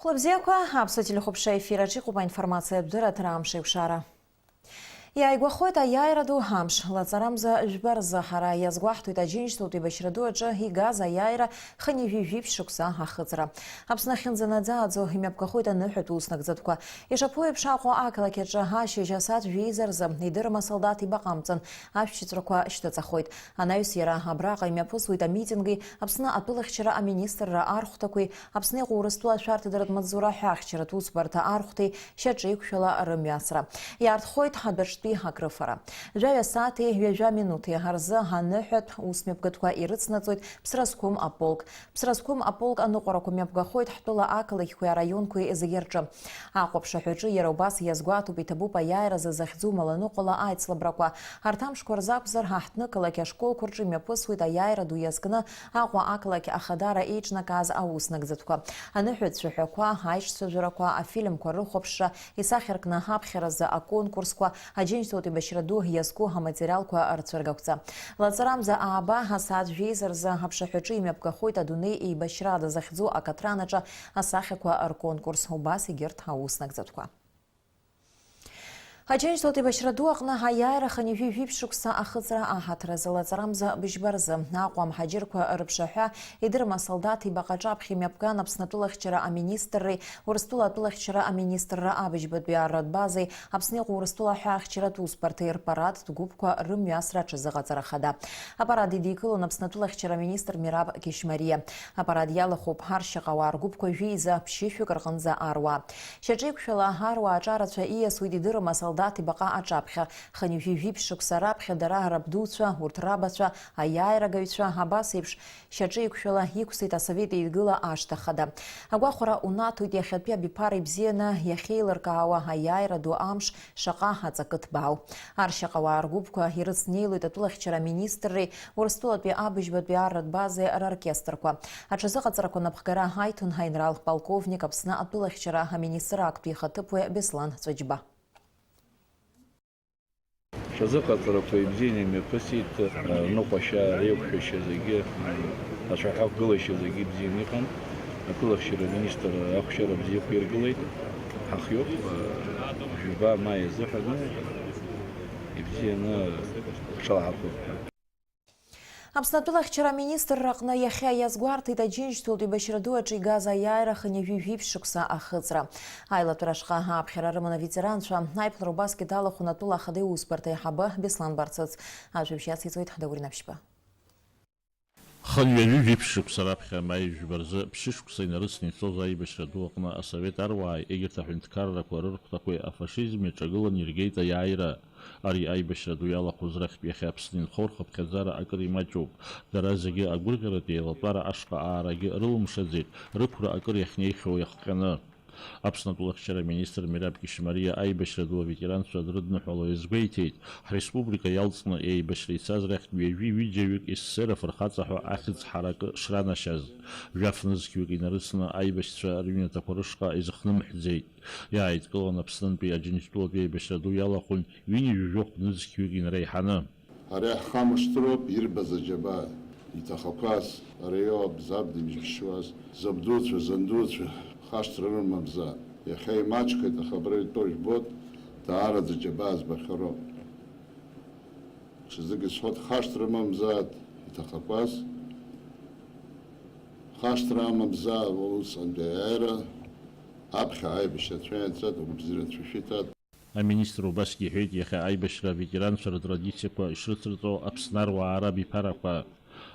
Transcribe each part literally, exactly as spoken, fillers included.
Лыбзиақәа, аԥсуа телехәаԥшра ефир аҿы иҟоуп аинформациатә дырраҭара Амш еиқәшара. Иааигәахоит аиааира ду амш. Лаҵарамза жәба рзы ҳара иазгәаҳҭоит Аџьынџьтәылатәи еибашьра ду аҿы игаз аиааира хынҩажәи жәиԥшь шықәса ахыҵра. Аԥсны ахьынӡанаӡааӡо имҩаԥгахоит аныҳәатә ус нагӡатәқәа. Ишаԥу еиԥш, Аҟәа ақалақь аҿы ашьыжь асааҭ жәеиза рзы идырым асолдаҭ ибаҟа амҵан ашәшьыҵәрақәа шьҭаҵахоит. Анаҩс иара абраҟа имҩаԥысуеит амитинги Аԥсны атәылахьчара аминистрра архәҭақәеи Аԥсны иҟоу Урыстәыла ашәарҭадаратә маҵзура ҳәа ахьчаратә усбарҭа архәҭеи шьаҿеиқәшәала рымҩасра. Иаартхоит адәаҿтәи акрыфара. Жәаҩа сааҭи ҩажәа минуҭи рзы аныҳәатә усмҩаԥгатәқәа ирыцнаҵоит Ԥсра зқәым аполк. Ԥсра зқәым аполк аныҟәарақәа мҩаԥгахоит ҳтәыла ақалақьқәеи араионқәеи зегьы рҿы. Аҟәа аԥшаҳәаҿы иара убас иазгәаҭоуп, иҭабуп аиааира зазыхьӡу Маланыҟәала аицлабрақәа. Арҭ амшқәа рзы акәзар, аҳҭнықалақь ашколқәа рҿы имҩаԥысуеит аиааира ду иазкны Аҟәа ақалақь ахадара еиҿнакааз аус нагӡатәқәа. Аныҳәатә цәаҳәақәа, аиҿцәажәарақәа, афильмқәа рыхәаԥшра, исахьаркны аԥхьаразы аконкурсқәа, Аџьынџьтәылатәи еибашьра ду иазку аматериалқәа рцәыргақәҵа. Лаҵарамза ааба, асааҭ жәеиза рзы аԥшаҳәаҿы имҩаԥгахоит адунеи еибашьра ада захьӡу акатран аҿы асахьақәа рконкурс, убас егьырҭ аус нагӡатәқәа. Аџьынџьтәылатәи еибашьра ду аҟны аиааира хынҩажәи жәиԥшь шықәса ахыҵра аҳаҭыр азы лаҵарамза быжьба рзы Аҟәа амҳаџьырқәа рыԥшаҳәа идырма асолдаҭ ибаҟа аҿаԥхьа имҩаԥган Аԥсны атәылахьчара аминистрреи Урыстәыла атәылахьчара аминистрра абыжьбатәи арратә базеи Аԥсны иҟоу Урыстәыла ҳәаахьчаратә усбарҭеи рпарад гәыԥқәа рымҩасра аҽазыҟаҵара хада. Апарад идикылон Аԥсны атәылахьчара аминистр Мераб Кьышьмариа. Апарад иалахәуп ҳаршьаҟауаа ргәыԥқәа жәеиза ԥшьышәҩык рҟынӡа аруаа. Шьаҿеиқәшәала аруаа аҿарацәа ииасуеит идырым асолдаҭ ибаҟа аҿаԥхьа. Хынҩажәи жәиԥшь шықәса раԥхьа дара рабдуцәа, урҭ рабацәа, аиааирагаҩцәа, абас еиԥш, шьаҿеиқәшәала иқәсит Асовет Еидгыла ашҭа хада. Агәахәара унаҭоит иахьатәи абиԥара ибзианы иахьеилыркаауа аиааира ду амш шаҟа аҵакы ҭбаау. Аршьаҟауаа ргәыԥқәа ирыцнеилоит атәылахьчара аминистрреи Урыстәылатәи абыжьбатәи арратә базеи роркестрқәа. Аҽазыҟаҵарақәа напхгара аиҭон ҳаинрал полковник Аԥсны атәылахьчара аминистр актәи ихаҭыԥуаҩ Беслан Ҵәыџьба. Ҳазыҟаҵарақәа ибзианы имҩаԥысит, аныҟәашьа, аиқәшәашьа зегьы, ацәаҳәа ақәгылашьа зегьы ибзианы иҟан. Атәылахьчара аминистр ахәшьара бзиақәа иргылеит. Ҳахиоуп, жәаба ма иазыҳәаны ибзианы ҳҽалаҳархәып ҳәа. Аԥсны атәылахьчара аминистрра аҟны иахьа иазгәарҭеит Аџьынџьтәылатәи еибашьра ду аҿы игаз аиааира хынҩажәи жәиԥшь шықәса ахыҵра. Аилатәара ашҟа ааԥхьара рыман аветеранцәа, аиԥылара убасгьы далахәын атәыла ахада иусбарҭа аиҳабы Беслан Барцыц. Ажәабжь иациҵоит Даур Инаԥшьба. Хынҩажәи жәиԥшь шықәса раԥхьа, амаи жәба рзы, ԥшьышықәса инарыцны ицоз аибашьра ду аҟны асовет аруааи егьырҭ аҳәынҭқаррақәа рырхәҭақәеи афашизм иаҿагыланы иргеит аиааира. Ари аибашьра ду иалахәыз рахьтә иахьа Аԥсны инхо рхыԥхьаӡара акыр имаҷуп. Дара зегьы агәырӷьаратә еилатәара ашҟа аарагьы рылымшаӡеит, рықәра акыр иахьнеихьоу иахҟьаны. Аԥсны атәылахьчара аминистр Мераб Кьышьмариа аибашьра ду аветеранцәа дрыдныҳәало иазгәеиҭеит, ҳреспублика иалҵны еибашьра ицаз рахьтә ҩажәи ҩыџьаҩык СССР афырхаҵа ҳәа ахьӡ ҳаракы шранашьаз. Жәаф нызқьҩык инарыцны аибашьцәа рыҩнаҭақәа рышҟа изыхнымҳәӡеит. Иааидкылан Аԥснынтәи Аџьынџьтәылатәи аибашьра ду иалахәын ҩынҩажәи жәохә нызқьҩык инреиҳаны. Ари ҳхамышҭроуп ирбаз аџьабаа, иҭахақәаз, ари иоуп заб дыбжьԥшьуаз, забдуцәа, зандуцәа хашҭра рымамзаап. Иахьа имаҷхеит, аха абра итәоу жәбоит, даараӡа џьабаа збахьароуп. Ҽазык исҳәоит, хашҭра амамзааит иҭахақәаз, хашҭра амамзааит усҟантәи аиааира, аԥхьа аибашьра цәа иаҵәат, агәыбзиара цәа шәиҭат. Аминистр убасгьы иҳәеит, иахьа аибашьра аветеранцәа рытрадициақәа ишрыцырҵо Аԥсны аруаа рабиԥарақәа.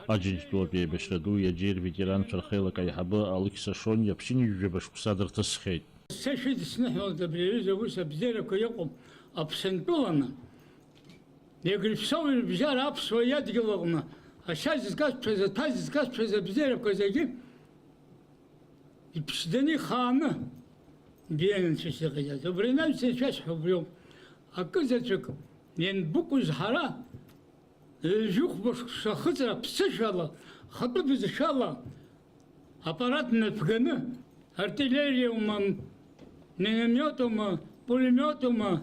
Аџьынџьтәылатәи аибашьра ду иаџьеи рветеранцәа рхеилак аиҳабы Алықьса Шониа ԥшьынҩажәаба шықәса дырҭысхьеит. Сашәит сныҳәалт абри аҩыза аус абзиарақәа иҟоуп Аԥсынтәыланы. Иагрыԥсоу ирыбжьара аԥсуа иадгьыл аҟны ашьа зызкасҭәаз, аҭәа зызкасҭәаз абзиарақәа зегьы иԥшӡаны ихааны, бзианы анцәа ишьҭахьаз. Убри анаҩс ишәасҳәо убриоуп. Акы заҵәык ианбыкәыз ҳара, ҩажәи хәба шықәса ахыҵра ԥсышәала, хатәы бызшәала аппарат мҩаԥганы, артиллериаума, миномиотума, пулемиотума,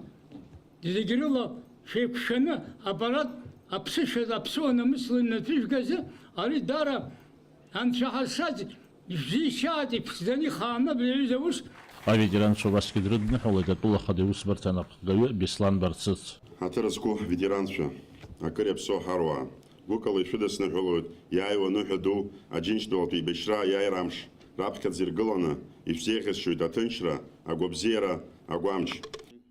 зегь рыла шәеиқәшәаны аппарат аԥсышәала, аԥсуа намысла имҩаԥыжәгазы, ари даара анцәа ҳазшаз Ишәзишьааит, иԥшӡаны ихааны абри аҩыза аус. Аветеранцәа убасгьы дрыдныҳәалеит атәыла ахада иусбарҭа анапхгаҩы Беслан Барцыц. Ҳаҭыр зқәу аветеранцәа, акыр иаԥсоу ҳаруаа, гәыкала ишәыдысныҳәалоит иааиуа аныҳәа ду, Аџьынџьтәылатә еибашьра аиааира амш раԥхьаӡа иргыланы, ишәзеиӷьасшьоит аҭынчра, агәабзиара, агәамч.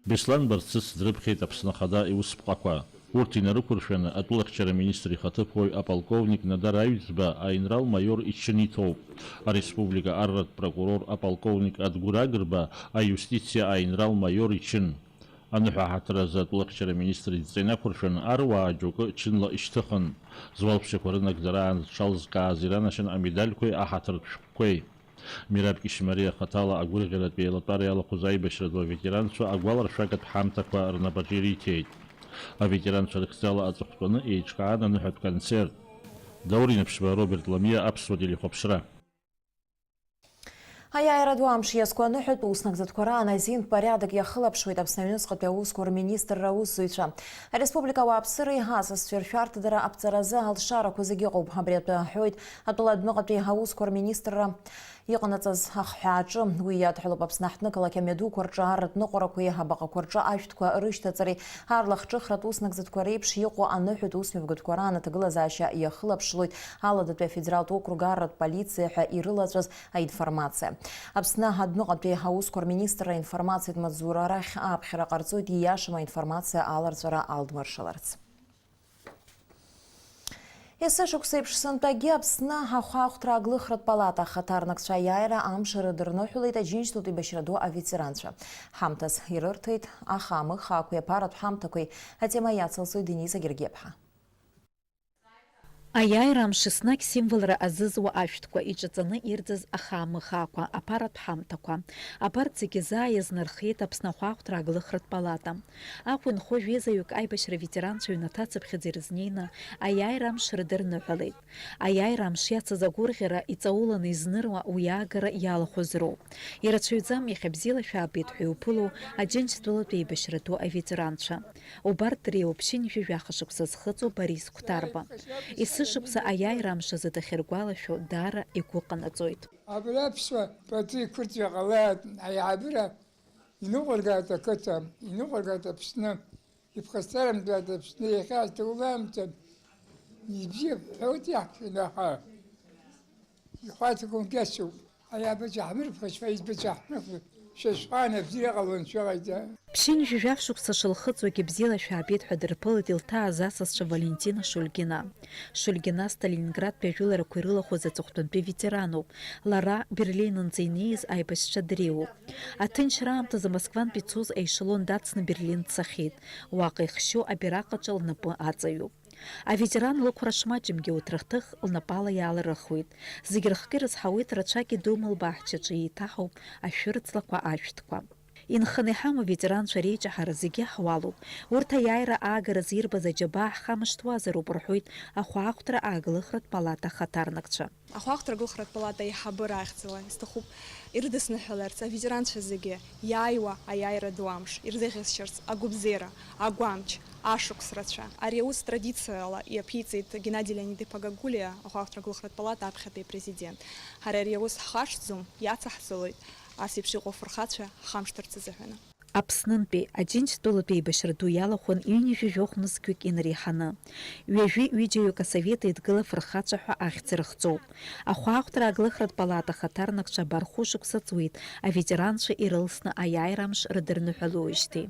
Беслан Барцыц дрыԥхьеит Аԥсны Ахада иусԥҟақәа. Урҭ инарықәыршәаны, атәылахьчара министр ихаҭыԥуаҩ аполковник Надар Аҩӡба аинрал-маиор ичын иҭоуп. Ареспублика арратә прокурор аполковник Адгәыр Агрба аиустициа аинрал-маиор ичын. Аныҳәаҳаҭыр азы атәылахьчара министр идҵа инақәыршәаны, аруаа џьоукы чынла ишьҭыхын. Зуалԥшьақәа рынагӡараан зҽалзкааз иранашьан амедальқәеи аҳаҭыртә шәҟәқәеи. Мираб Кьышьмариа хаҭала агәырӷьаратә еилатәара иалахәыз аибашьра ду аветеранцәа агәаларшәагатә ҳамҭақәа рнапаҿы ириҭеит. Аветеранцәа рыхьӡала аҵыхәтәаны еиҿкаан аныҳәатә концерт. Даур Инаԥшьба, Роберт Ламиа, Аԥсуа телехәаԥшра. Аиааира ду амш иазку аныҳәатә уснагӡатәқәа раан азинтә порядок иахылаԥшуеит Аԥсны аҩныҵҟатәи аусқәа рминистрра аусзуҩцәа. Ареспублика ауааԥсыреи ҳасасцәеи ршәарҭадара аԥҵаразы алшарақәа зегьы ыҟоуп. Абри атәы аҳәоит атәыла адәныҟатәи аусқәа рминистрра иҟанаҵаз ахҳәааҿы. Уи иадҳәалоуп Аԥсны аҳҭнықалақь амҩадуқәа рҿы арратә ныҟәарақәеи абаҟақәа рҿы ашәҭқәа рышьҭаҵареи арлахҿыхратә уснагӡатәқәа реиԥш иҟоу аныҳәатә усмҩаԥгатәқәа раан аҭагылазаашьа иахылаԥшлоит Аладатәи афедералтә округ арратә полициа ҳәа ирылаҵәаз аинформациа. Аԥсны адәныҟатәи аусқәа рминистрра аинформациатә маҵзура рахь аԥхьара ҟарҵоит ииашам аинформациа аларҵәара алдмыршаларц. Есышықәса еиԥш сынтәагьы Аԥсны ахәаахәҭра аглыхратә палата ахаҭарнакцәа аиааира амш рыдырныҳәалеит Аџьынџьтәылатәи еибашьра ду аветеранцәа. Ҳамҭас ирырҭеит ахаамыхаақәеи аԥаратә ҳамҭақәеи атема иацылҵоит Дениза Гергиаԥҳа. Аиааира амш еснагь символра азызуа ашәҭқәа иҿаҵаны ирӡыз ахаамыхаақәа, аԥаратә ҳамҭақәа. Абарҭ зегьы заа иазнархеит Аԥсны ахәаахәҭра аглыхратә палата. Аҟәа инхо жәеизаҩык аибашьра аветеранцәа ҩнаҭа цыԥхьаӡа ирызнеины, аиааира амш рыдырныҳәалеит. Аиааира амш иацыз агәырӷьара иҵауланы изныруа уи аагара иалахәыз роуп. Ирацәаҩӡам иахьа бзиала шәаабеит ҳәа иуԥыло Аџьынџьтәылатәи еибашьра ду аветеранцәа. Убарҭ дреиуоуп ԥшьынҩажәи жәаха шықәса зхыҵуа Борис Қәҭарба. Есышықәса аиааира амш азы дахьыргәалашәо даара игәы ҟанаҵоит. Абри аԥсуа пату иқәырҵәо ҟалааит, аиҳабыра иныҟәыргааит ақыҭа, иныҟәыргааит Аԥсны, иԥхасҭарымҵааит Аԥсны, иахьа ҳҭоулаамҭа ибзиа ҳәоит иаҳшәаны, аха ихәарҭақәа гьацоуп. Аиабацәа ҳмырԥхашьа, избацәа ҳмырԥхашьа, шәа шәхаан абзиара ҟалон шәыҟаиҵа. Ԥшьынҩажәи жәаф шықәса шылхыҵуагьы бзиала шәаабеит ҳәа дырԥылеит илҭааз асасцәа Валентина Шульгина. Шульгина Сталинградтәи ажәыларақәа ирылахәыз аҵыхәтәантәи ветерануп. Лара Берлинынӡа инеиз аибашьцәа дреиуоуп. Аҭынчра аамҭазы Москвантә ицоз аешелон дацны Берлин дцахьеит. Уаҟа ихшьу абираҟ аҿы лнапы аҵаҩуп. Аветеран лықәра шмаҷымгьы урҭ рыхҭых лнапала иаалырхуеит. Зегь рыхкы ирызҳауеит рацәак идумоу лбаҳчаҿы еиҭаҳауп ашәырҵлақәа, ашәҭқәа. Инханы иҳамоу аветеранцәа реиҷаҳара зегьы ҳуалуп. Урҭ аиааира аагаразы ирбаз аџьабаа ҳхамышҭуазароуп, рҳәоит ахәаахәҭра ааглыхратә палата ахаҭарнакцәа. Ахәаахәҭра аглыхратә палата аиҳабыра ахьӡала исҭахуп ирыдысныҳәаларц аветеранцәа зегьы иааиуа аиааира ду амш ирзеиӷьасшьарц агәабзиара, агәамч, ашықәс рацәа. Ари аус традициала иаԥиҵеит Геннади Леонид-иԥа Гагулиа, ахәаахәҭра аглыхратә палата аԥхьатәи апрезидент. Ҳара ари аус ҳхашҭӡом, иацаҳҵалоит ас еиԥш иҟоу афырхацәа ҳхамышҭырц азыҳәаны. Аԥснынтәи Аџьынџьтәылатәи еибашьра ду иалахәын ҩынҩажәи жәохә нызқьҩык инареиҳаны. Ҩажәи ҩыџьаҩык асовет еидгыла афырхацәа ҳәа ахьӡ рыхҵоуп. Ахәаахәҭра аглыхратә палата ахаҭарнакцәа абар хәышықәса ҵуеит аветеранцәа ирылсны аиааира амш рыдырныҳәалоижьҭеи.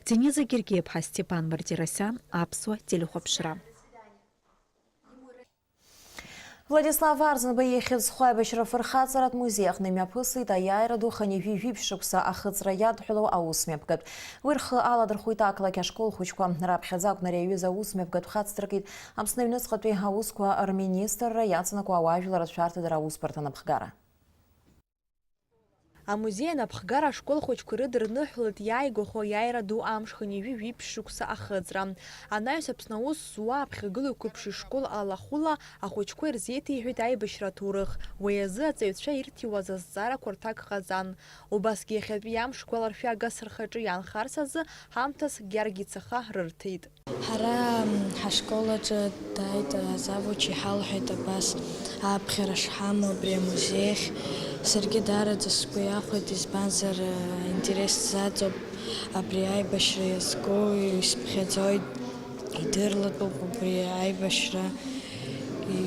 Дениза Гергиаԥҳа, Степан Мартиросиан, Аԥсуа телехәаԥшра. Владислав Арӡынба ихьӡ зху аибашьра афырхаҵаратә музеи аҟны имҩаԥысит аиааира ду хынҩажәи жәиԥшь шықәса ахыҵра иадҳәалоу аусмҩаԥгатә. Уи рхы аладырхәит ақалақь ашкол хәыҷқәа. Раԥхьаӡа акәын ари аҩыза аусмҩаԥгатә хацдыркит Аԥсны аҩныҵҟатәи аусқәа рминистрра иацнаку ауаажәларратә шәарҭадара аусбарҭа анапхгара. Амузеи анапхгара ашкол хәыҷқәа ирыдырныҳәалеит иааигәахо аиааира ду амш хынҩажәи жәиԥшь шықәса ахыҵра. Анаҩс Аԥсны аус зуа аԥхьагылаҩ қәыԥш ишкол алахәыла ахәыҷқәа ирзеиҭеиҳәеит аибашьра аҭоурых, уи азы аҵаҩцәа ирҭиуаз азҵаарақәа рҭак ҟаҵан. Убасгьы иахьатәи амш гәаларшәагас рхаҿы иаанхарц азы ҳамҭас Гьаргь ицаха рырҭеит. Ҳара ҳашкол аҿы дааит азавуч, иҳалҳәеит абас, Аԥхьара шҳамоу абри амузеи ахь саргьы даараӡа сгәы иахәеит, избанзар, э, интерес сзаҵоуп абри аибашьра иазку, исыԥхьаӡоит, идырлатәуп убри аибашьра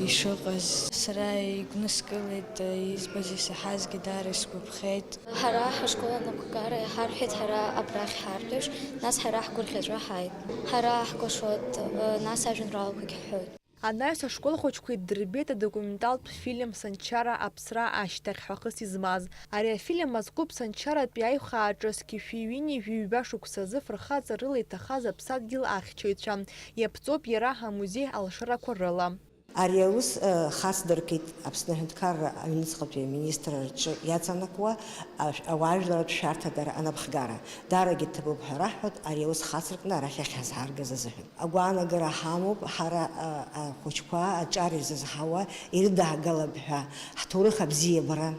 ишыҟаз. Сара игәныскылеит, э, избаз исаҳазгьы даара исгәаԥхеит. Ҳара ҳашкол анапхгара иҳарҳәеит ҳара абрахь ҳартәеиԥш, нас ҳара ҳгәырӷьаҵәа ҳааит. Ҳара ҳкәашоит, э, нас ажәеинраалақәагь ҳҳәоит. Анаҩс ашкол хәыҷқәа иддырбеит адокументалтә фильм Санчара аԥсра ашьҭахь ҳәа хыс измаз. Ари афильм азкуп Санчаратәи аихааҿы зқьи шәи ҩынҩажәи ҩба шықәсазы фырхаҵарыла иҭахаз аԥсадгьыл ахьчаҩцәа. Иаԥҵоуп иара амузеи алшарақәа рыла. Ари аус, э, хацдыркит Аԥсны Аҳәынҭқарра аҩныҵҟатәи аминистрра рҿы иаҵанакуа ашә-, ауаажәларратә шәарҭадара анапхгара. Даарагьы ҭабуп ҳәа раҳҳәоит, ари аус хацыркны арахь иахьҳазҳаргаз азыҳәан. Агәаанагара ҳамоуп, ҳара, а, ахәыҷқәа аҿар ирзызҳауа, ирыдаагалап ҳәа, ҳҭоурых абзиабара,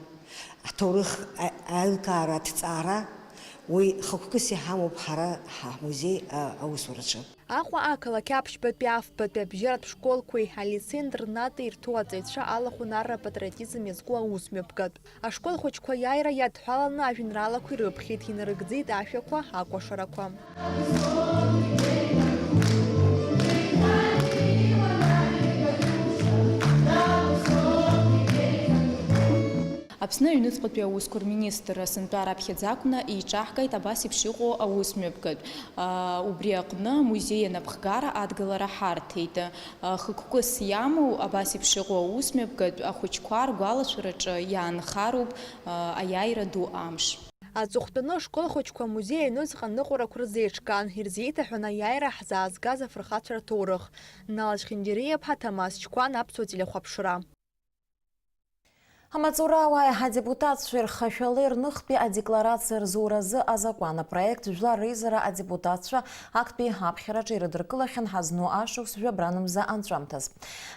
ҳҭоурых а-, аилкаара, аҭҵаара, уи хықәкыс иҳамоуп ҳара ҳа-, ҳмузеи, а, аусураҿы. Аҟәа ақалақь аԥшьбатәи афбатәи абжьаратә школқәеи алицеи-интернати ирҭоу аҵаҩцәа алахәын арра апатриотизм иазку аусмҩаԥгатә. Ашкол хәыҷқәа аиааира иадҳәаланы ажәеинраалақәа ирыԥхьеит, инарыгӡеит ашәақәа, акәашарақәа. Аԥсны аҩныҵҟатәи аусқәа рминистрра сынтәа раԥхьаӡа акәны еиҿаҳкааит абас еиԥш иҟоу аусмҩаԥгатә. Убри аҟны амузеи анапхгара адгылара ҳарҭеит. Хықәкыс иамоу абас еиԥш иҟоу аусмҩаԥгатә ахәыҷқәа ргәалашәараҿы иаанхароуп аиааира ду амш. Аҵыхәтәаны ашкол хәыҷқәа амузеи аҩныҵҟа аныҟәарақәа рзеиҿкаан, ирзеиҭаҳәан аиааира ҳзаазгаз афырхацәа рҭоурых. Нал Чхинџьариа-иԥҳа, Ҭамаз Чқәан, Аԥсуа телехәаԥшра. Амаҵурауааи адепутатцәеи рхашәалеи рныхтәи адекларациа рзуразы азакәан апроект Жәлар Реизара адепутатцәа актәи аԥхьараҿы ирыдыркылахьан ҳазну ашықәс жәабранмза анҵәамҭаз.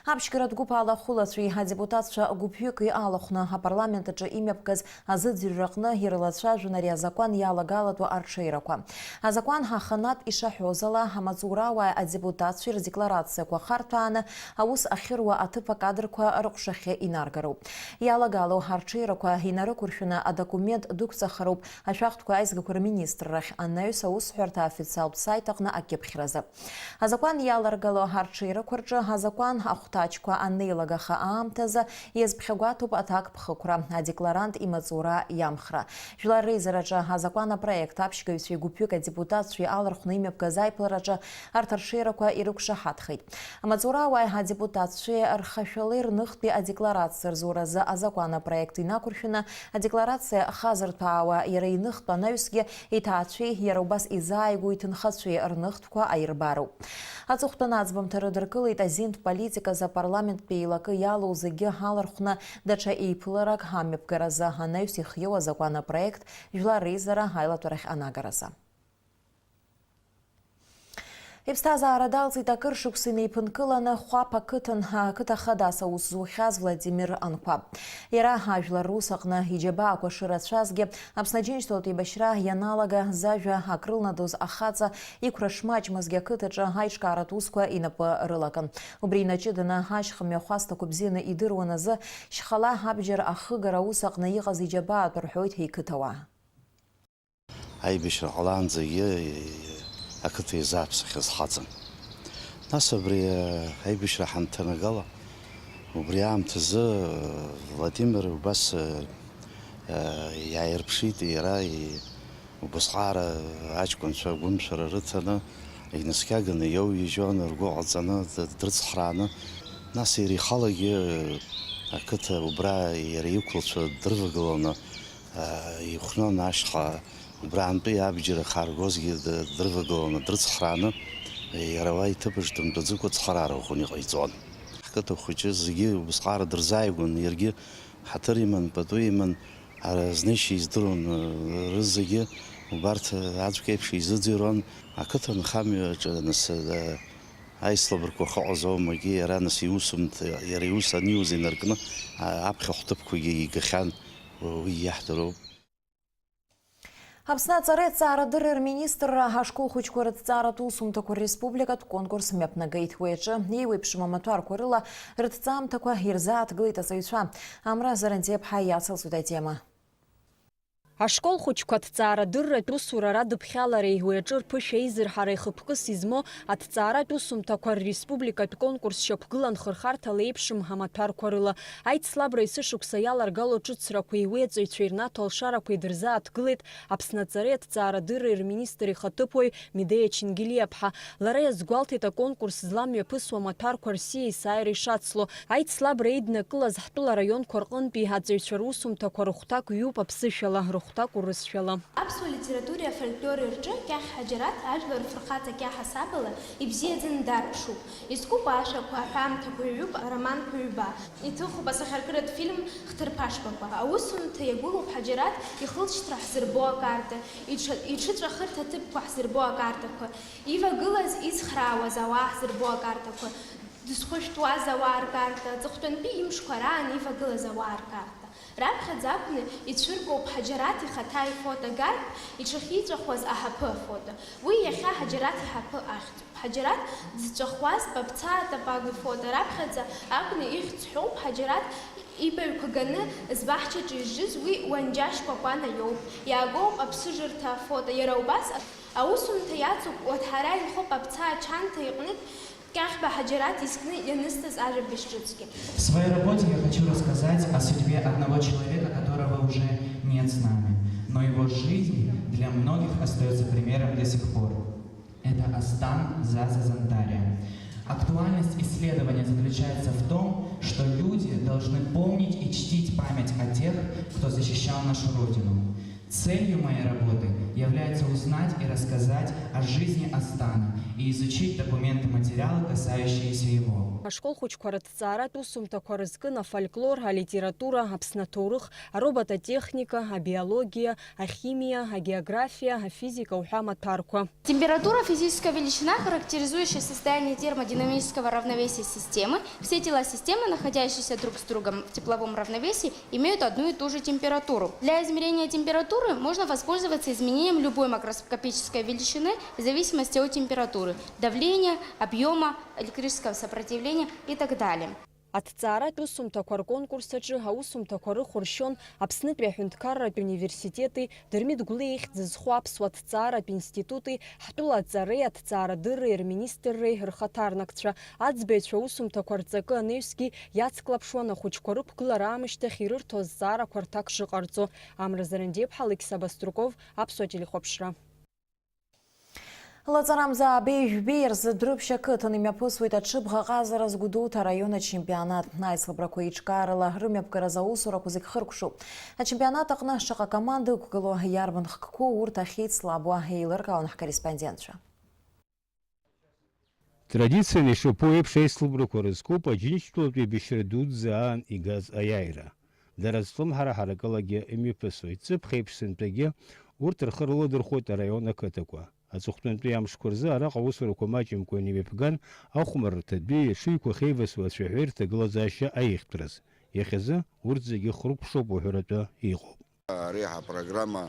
Аԥшьгаратә гәыԥ алахәылацәеи адепутатцәа гәыԥҩыки алахәны апарламент аҿы имҩаԥгаз азыӡырҩраҟны ирылацәажәон ари азакәан иалагалатәу арҽеирақәа. Азакәан аханатә ишаҳәоз ала, амаҵурауааи адепутатцәеи рдекларациақәа харҭәааны аус ахьыруа аҭыԥ акадрқәа рыҟәшахьы инаргароуп. Иалагало арҽеирақәа инарықәыршәаны адокумент дықәҵахароуп ашәахтәқәа аизгақәа рминистррахь анаҩс аусҳәарҭа аофициалтә саит аҟны акьыԥхьразы. Азакәан иаларгало арҽеирақәа рҿы азакәан ахәҭаҷқәа анеилагаха аамҭазы иазԥхьагәаҭоуп аҭакԥхықәра, адекларант имаҵура иамхра. Жәлар Реизараҿы азакәан апроект аԥшьгаҩцәеи гәыԥҩык адепутатцәеи алархәны имҩаԥгаз аиԥылараҿы арҭ арҽеирақәа ирықәшаҳаҭхеит. Амаҵурауааи адепутатцәеи рхашәалеи рныхтәи адекларациа рзуразы азакәан апроект инақәыршәаны адекларациа хазырҭәаауа иара иныхтә анаҩсгьы иҭаацәеи иара убас изааигәоу иҭынхацәеи рныхтә қәа аирбароуп. Аҵыхәтәаны аӡбамҭа рыдыркылеит азинтә политиказы апарламенттә еилакы иалоу зегьы алархәны даҽа еиԥыларак амҩаԥгаразы анаҩс ихиоу азакәан апроект Жәлар Реизара аилатәарахь анагаразы. Иԥсҭазаара далҵит акыр шықәса инеиԥынкыланы Хәаԥ ақыҭан, ақыҭа хадас аус зухьаз Владимир Анқәаб. Иара ажәлар рус аҟны иџьабаақәа шырацәазгьы, Аԥсны Аџьынџьтәылатә еибашьра ианалага зажәа акрылнадоз ахаҵа иқәра шмаҷмызгьы ақыҭаҿы аиҿкааратә усқәа инапы рылакын. Убри инаҷыданы ашьха мҩахәасҭақәа бзианы идыруан азы, Шьхала абџьар ахыгара аус аҟны иҟаз иџьабаатә рҳәоит ҳқыҭауаа. Аибашьра ҟалаанӡагьы ақыҭа иазааԥсахьаз хаҵан. Нас абри аибашьра ҳанҭанагала, убри аамҭазы Владимир убас иааирԥшит, иара убасҟаара аҷкәынцәа агәымшәара рыҭаны, инаскьаганы иоуижьуан, ргәы ҟаҵаны, дрыцхрааны. Нас иара ихалагьы ақыҭа убра иара иқәлацәа дрывагыланы, ихәнан ашьха, убраантәи абџьар ахьааргозгьы дрывагыланы, дрыцхрааны, иара уа иҭыԥаҿ дымтәаӡыкәа ацхыраара ӷәӷәаны иҟаиҵон. Ҳқыҭа хәыҷы зегьы убысҟаара дырзааигәан, иаргьы ҳаҭыр иман, пату иман, ара знеишьа издыруан, рызегьы убарҭ аӡәк еиԥш изыӡырҩуан. Ақыҭа нхамҩаҿы, нас, аицлабрақәа ахьыҟаз оумагьы иара, нас, иусумҭа, иара иус аниуз инаркны, а, аԥхьахә ҭыԥқәагьы игахьан, уи иаҳдыруоуп. Аԥсны аҵареи аҭҵаарадырреи рминистрра ашкол хәыҷқәа рыҭҵааратә усумҭақәа рреспубликатә конкурс мҩаԥнагеит. Уи аҿы еиуеиԥшым амаҭәарқәа рыла рыҭҵаамҭақәа ирзааҭгылеит аҵаҩцәа. Амра Зарандиаԥҳа иацылҵоит атема. Ашкол хәыҷқәа аҭҵаарадырратә усура радыԥхьалареи уи аҿы рԥышәа еизырҳара ихықәкыс измоу аҭҵааратә усумҭақәа рреспубликатә конкурс шьақәгылан хырхарҭала еиԥшым амаҭәарқәа рыла. Аицлабра есышықәса иаларгало ҿыцрақәеи уи аҵаҩцәа ирнаҭо алшарақәеи дырзааҭгылеит Аԥсны аҵареи аҭҵаарадырреи рминистр ихаҭыԥуаҩ Медеиа Чингелиаԥҳа. Лара иазгәалҭеит аконкурс зламҩаԥысуа амаҭәарқәа рсиа есааира ишацло. Аицлабра еиднакылаз ҳтәыла араионқәа рҟынтәи аҵаҩцәа русумҭақәа рыхәҭак ҩуп аԥсышәала, рыхәҭак урысшәала. Аԥсуа литературеи афольклори рҿы Кьахь Ҳаџьараҭ ажәлар рфырхаҵа Кьаҳа Сабала ибзиаӡаны дарԥшуп. Изкуп ашәақәа, аҳәамҭақәа ҩуп, ароманқәа ҩба. Иҭыхуп асахьаркыратә фильм Хҭырԥа шкәакәа. Аусумҭа иагәылоуп Ҳаџьараҭ ихылҵшьҭра ҳзырбо акарта, иҽа-, иҽыҵәахырҭа ҭыԥқәа ҳзырбо акартақәа, ивагылаз, ицхраауаз ауаа ҳзырбо акартақәа, дызхәышәтәуаз ауаа ркарта, аҵыхәтәантәи имшқәа раан ивагылаз ауаа ркарта. Раԥхьаӡа акәны ицәыргоуп Ҳаџьараҭ ихаҭа ифото Гарԥ иҽахьиҵәахуаз аҳаԥы афото. Уи иахьа Ҳаџьараҭ иҳаԥы ахьӡуп. Ҳаџьараҭ дзҵәахуаз Папцаа Тапагә ифото раԥхьаӡа акәны ихьӡ ҳәоуп. Ҳаџьараҭ ибаҩқәа ганы збаҳчаҿы изжыз уи Уанџьа Шькәакәана иоуп. Иаагоуп аԥсыжырҭа афото. Иара убас аусумҭа иацуп Уаҭҳараи Нхо Папцаа Чанҭа иҟнытә Кьахьба Ҳаџьараҭ изкны ианысҵаз ажәабжь ҿыцгьы. В своей работе я хочу рассказать о судьбе одного человека, которого уже нет с нами, но его жизнь для многих остаётся примером до сих пор. Это Астан Заза Зантария. Актуальность исследования заключается в том, что люди должны помнить и чтить память о тех, кто защищал нашу Родину. Целью моей работы является узнать и рассказать о жизни Астана и изучить документы, материалы, касающиеся его. Ашкол хәыҷқәа рыҭҵааратә усумҭақәа рызкын афольклор, алитература, Аԥсны аҭоурых, аробототехника, абиологиа, ахимиа, агеографиа, афизика уҳәа амаҭәарқәа. Температура — физическая величина, характеризующая состояние термодинамического равновесия системы. Все тела системы, находящиеся друг с другом в тепловом равновесии, имеют одну и ту же температуру. Для измерения температуры можно воспользоваться изменением любой макроскопической величины в зависимости от температуры, давления, объёма, электрического сопротивления и так далее. Аҭҵааратә усумҭақәа рконкурс аҿы аусумҭақәа рыхәыршьон Аԥснытәи аҳәынҭқарратә университети Дырмит Гәлиа ихьӡ зху аԥсуа ҭҵааратә институти ҳтәыла аҵареи аҭҵаарадырреи рминистрреи рхаҭарнакцәа. Аӡбаҩцәа аусумҭақәа рҵакы анаҩсгьы иацклаԥшуан ахәыҷқәа рықәгылара аамышьҭахь ирырҭо азҵаарақәа рҭак шыҟарҵо. Амра Зарандиаԥҳа, Алықьса Баструков, Аԥсуа телехәаԥшра. Лаҵарамза аабеи жәбеи рзы Дәрыԥшь ақыҭан имҩаԥысуеит аҽыбӷа ҟазара згәдуҭа араион ачемпионат. Аицлабрақәа еиҿкаарала рымҩаԥгаразы аусурақәа зегь хыркәшоуп. Ачемпионат аҟны шаҟа команда ықәгылоу, иарбан хкқәоу, урҭ ахьеицлабуа еилыркаауан ҳкорреспондентцәа. Традицианы ишаԥу еиԥш, аицлабрақәа рызкуп Аџьынџьтәылатәи еибашьра дуӡӡа аан игаз аиааира. Дара зҿлымҳара ҳаракылагьы имҩаԥысуеит. Ҵыԥх еиԥш сынтәагьы урҭ рхы рыладырхәоит араион ақыҭақәа. Аҵыхәтәантәи амшқәа рзы араҟа аусурақәа маҷымкәа инеимҩаԥган, ахәмаррҭатәи аҽыҩқәа ахьеивасуа ацәаҳәаҩы рҭагылазаашьа аихтәраз. Иахьазы урҭ зегьы хрыкәшоуп уҳәаратәы иҟоуп. Ари ҳапрограмма,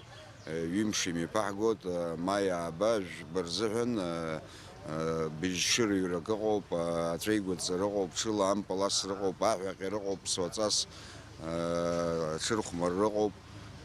э, ҩымш имҩаԥаҳгоит, э, маи ааба жәба рзыҳәан, э, э, быжьшьырҩрак ыҟоуп, э, аҵәеигәыдҵара ыҟоуп, ҽыла ампыл асра ыҟоуп, аҳәаҟьара ыҟоуп, ԥсуаҵас, э, аҽырхәмарра ыҟоуп,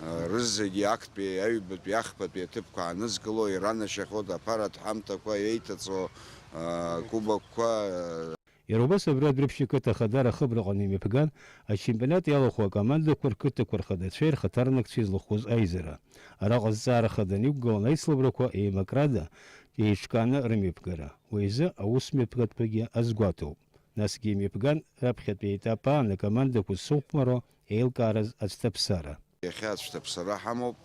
э, рызегьы актәи, аҩбатәи, ахԥатәи аҭыԥқәа аанызкыло, иранашьахоит аԥаратә ҳамҭақәа еиҭаҵо, э, кубокқәа, э, Иара убас абра Дәрыԥшь ақыҭа Ахадара ахыбраҟны имҩаԥган, ачемпионат иалахәу акомандақәа рқыҭақәа рхадацәеи рхаҭарнакцәеи злахәыз аизара. Араҟа зҵаара хаданы иқәгылан аицлабрақәа еимакрада еиҿкааны рымҩаԥгара. Уи азы аусмҩаԥгатәқәагьы азгәаҭоуп. Насгьы имҩаԥган раԥхьатәи аетап аан акомандақәа зсыхәмаруа еилкаараз ацәҭаԥсара. Иахьа ацәҭаԥсара ҳамоуп,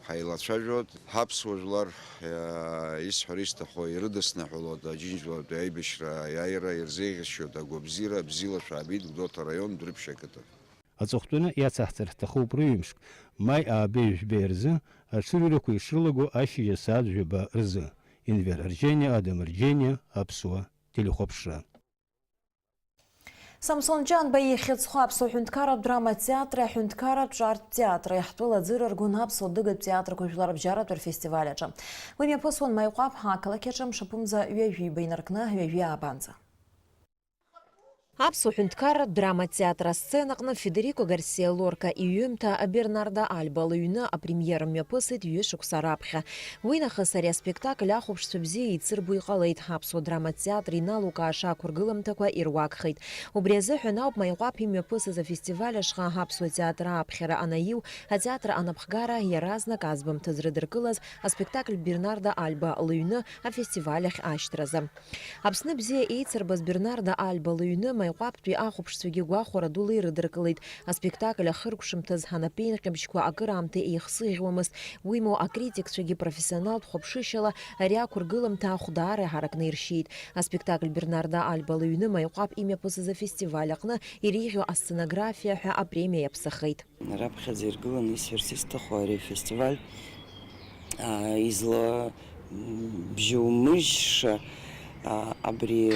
ҳаилацәажәоит. Ҳаԥсуа жәлар, иа-, исҳәар исҭаху ирыдысныҳәалоит Аџьынџьтәылатәи аибашьра аиааира, ирзеиӷьасшьоит агәабзиара, бзиала шәаабеит Гәдоуҭа араион, Дәрыԥшь ақыҭа. Аҵыхәтәаны иацаҳҵар ҳҭахуп рыҩымшк, маи аабеи жәбеи рзы аҽырҩрақәа ишрылаго ашьыжь асааҭ жәаба рзы. Енвер Арџьениа, Адам Арџьениа, Аԥсуа телехәаԥшра. Самсон Ҷанба ихьӡ зху Аԥсуа ҳәынҭқарратә драматә театри аҳәынҭқарратә ҿартә театри ҳтәыла аӡы раргон Аԥсуа дыгатә театрқәа жәларбжьаратә рфестиваль аҿы. Уи мҩаԥысуан Маиҟәаԥ ақалақь аҿы мшаԥымза ҩажәиба инаркны ҩажәи аабанӡа. Аԥсуа ҳәынҭқарратә драматә театр асценаҟны Федерико Гарсиа Лорка иҩымҭа Бернардо Альба лыҩны апремиера мҩаԥысит ҩышықәса раԥхьа. Уи нахыс ари аспектакль ахәаԥшцәа бзиа еицырбо иҟалеит, аԥсуа драматә театр иналукааша ақәыргыламҭақәа ируакхеит. Убри азыҳәан ауп Маиҟәаԥ имҩаԥысыз афестиваль ашҟа аԥсуа театр ааԥхьара анаиу, атеатр анапхгара иаразнак азбамҭаз рыдыркылаз аспектакль Бернардо Альба лыҩны афестиваль ахь ашьҭразы. Аԥсны бзиа еицырбаз Бернардо Альба лыҩны Маиҟәаԥтәи ахәаԥшцәагьы гәахәара дула ирыдыркылеит. Аспектакль ахыркәшамҭаз анапеинҟьабжьқәа акыраамҭа еихсыӷьуамызт, уимоу акритикцәагьы профессионалтә хәаԥшышьала ари ақәыргыламҭа ахә даара иҳаракны иршьеит. Аспектакль Бернардо Альба лыҩны Маиҟәаԥ имҩаԥысыз афестиваль аҟны иреиӷьу асценографиа ҳәа апремиа иаԥсахеит. Раԥхьаӡа иргыланы исҳәарц исҭаху ари афестиваль, аа, изла, м, бжьоумыжьша, аа, абри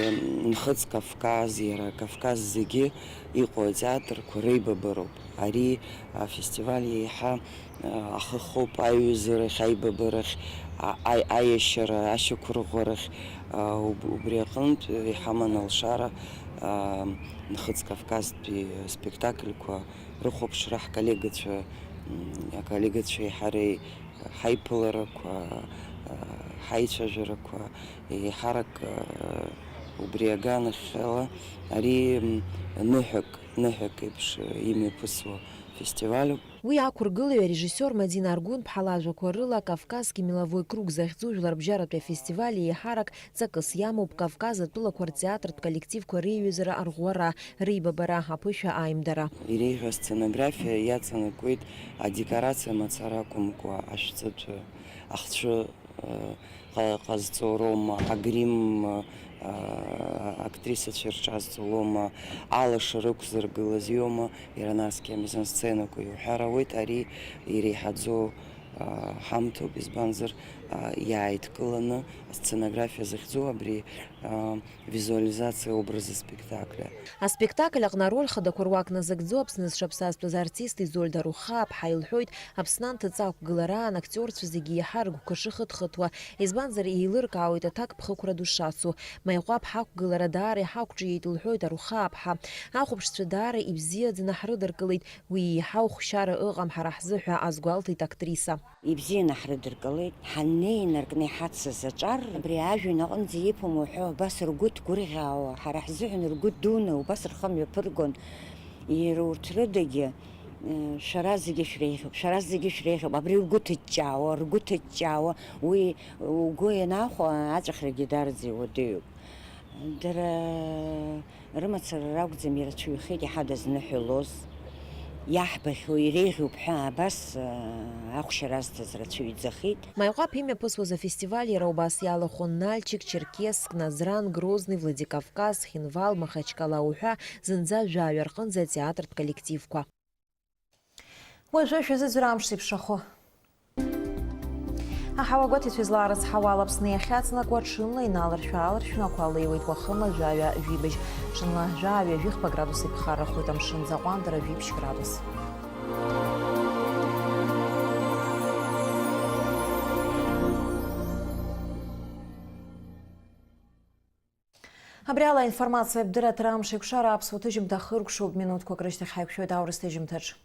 Нхыҵ Кавказ, иара Кавказ зегьы иҟоу атеатрқәа реибабароуп. Ари афестиваль еиҳа, аа, ахы хоуп аиҩызарахь, аибабарахь, а-, аи-, аиашьара, ашьақәырӷәӷәарахь, аа, уб-, убри аҟынтә иҳаман алшара, аа, Нхыҵ Кавказтәи аспектакльқәа рыхәаԥшра ҳколлегацәа, м, аколлегацәеи ҳареи ҳаиԥыларақәа, а, ҳаицәажәарақәа, еиҳарак, а, убри аганахьала ари, м, ныҳәак, ныҳәак еиԥш, а, имҩаԥысуа фестивалуп. Уи ақәыргылаҩ арежиссиор Мадина Аргәынԥҳа лажәақәа рыла Кавказский меловой круг захьӡу жәларбжьаратәи афестиваль еиҳарак ҵакыс иамоуп Кавказ атәылақәа ртеатртә коллективқәа реиҩызара арӷәӷәара, реибабара, аԥышәа аимдара. Иреиӷьу асценографиа иаҵанакуеит адекорациа мацара акәымкәа, ашәҵатәы, ахцәы, э, ҟа-, ҟазҵо роума, агрим, э, актрисацәа ирҿазҵо лоума, алаша рықәзыргылаз иоума, иара насгьы амизансценақәа иуҳәар ауеит, ари иреиҳаӡоу, э, ҳамҭоуп, избанзар, э, иааидкыланы асценографиа захьӡу абри, э, визуализациа образа спектакля. Аспектакль аҟны ароль хадақәа руак назыгӡо Аԥсны зҽаԥсазтәыз артист Изольда Рухааԥҳа илҳәоит, Аԥсны анҭыҵ ақәгылараан актиорцәа зегьы еиҳа рыгәқәа шыхыҭхыҭуа, избанзар, еилыркаауеит аҭакԥхықәра ду шацу. Маиҟәаԥ ҳақәгылара даара иҳақәҿиеит, лҳәоит Арухааԥҳа. Ахәаԥшцәа даара ибзиаӡаны ҳрыдыркылеит, уи еиҳау хәшьара ыҟам ҳара ҳзы ҳәа азгәалҭеит актриса. Ибзианы ҳрыдыркылеит, ҳаннеи инаркны иҳацыз аҿар, абри ажәҩан аҟынӡа иԥом уҳәо, абас ргәы ҭгәырӷьаауа, ҳара ҳзыҳәан ргәы дуны, убас рхы мҩаԥыргон. Иара урҭ рыдагьы, э, шәара зегьы шәреиӷьуп, шәара зегьы шәреиӷьуп, абри ргәы ҭыҷҷаауа, ргәы ҭыҷҷаауа, уи угәы ианахәа, аҵәахрагьы дарӡа иуадаҩуп. Дара рымацара ракәӡам, ирацәаҩхеит иҳадызныҳәалоз. Иаҳбахьоу иреиӷьуп ҳәа абас, а, ахәшьара азҭаз рацәаҩӡахеит. Маиҟәаԥ имҩаԥысуаз афестиваль иара убас иалахәын Нальчик, Черкесск, Назран, Грозный, Владикавказ, Хинвал, Махачкала уҳәа зынӡа жәаҩа рҟынӡа атеатртә коллективқәа. Уажәы шәазыӡырҩ амш зеиԥшрахо. Аҳауа гәаҭеицәа излаарыцҳауа ала Аԥсны иахьаҵанакуа ҽынла иналаршә-ааларшәны ақәа леиуеит, уахынла жәаҩа жәибжь, ҽынла жәаҩа жәихԥа градус иԥхаррахоит, амшын аӡы аҟәандара жәиԥшь градус. Абри ала аинформациатә дырраҭара Амш еиқәшара аԥсуа ҭыжьымҭа хыркәшоуп, минуҭқәак рышьҭахь ҳаиқәшәоит аурыс ҭыжьымҭаҿ.